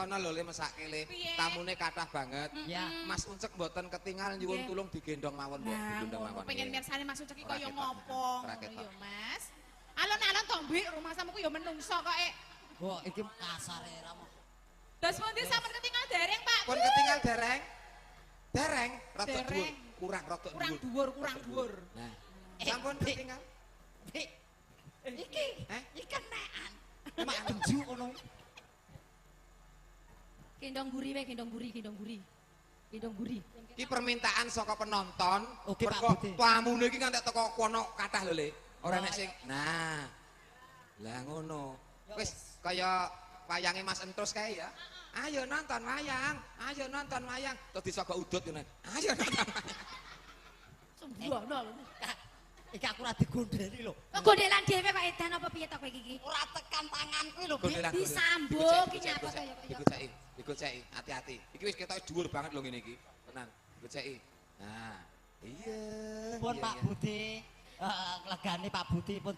Sembrono lho le mesake le. Piye? Tamune kathah banget. Ya. Mas Uncek mboten ketingal nyuwun Nggih. tulung digendong mawon, Mbok. Nah, Digendong ngono mawon. pengen Nggih. mirsani Mas Ucek iki Ora kaya ketok, ngopo ora ngono ketok. ya, Mas. Alon-alon to, Mbik, rumangsamu ku ya menungso kok. Wah, iki kasare ra mo. Dos pundi sampun ketingal dereng, Pak? Pun ketingal dereng? Dereng, rada dhuwur. Dereng. Kurang rada Kurang dhuwur, kurang Rada dhuwur. Nah, Eh, sampun Dik. ketingal. Dik. Iki, Eh? iki kenekan. Mak benju kono. Gendong guri wae, gendong guri, gendong guri. Gendong guri. Iki permintaan saka penonton. Oke, Pak Mergo Budi. tamune iki ngantek teko kono kathah lho, Le. Ora nek Wah, sing. Nah. Lah ngono. Ya Wis kaya wayange Mas Entrus kae ya. Ayo nonton wayang, ayo nonton wayang. Terus disogok udut ngono. Ayo nonton wayang. Sembrono. Iki aku ora digondeli lho. Kok gondelan dhewe kok edan apa piye to kowe iki? Ora tekan tanganku lho, Bik. Gondelan. Disambung ki nyapa to ya kok. Digoceki, digoceki, hati-hati. Iki wis ketok dhuwur banget lho ngene iki. Tenang, digoceki. Nah, iya. Pun iya, Pak iya. Budi, heeh, legane Pak Budi pun.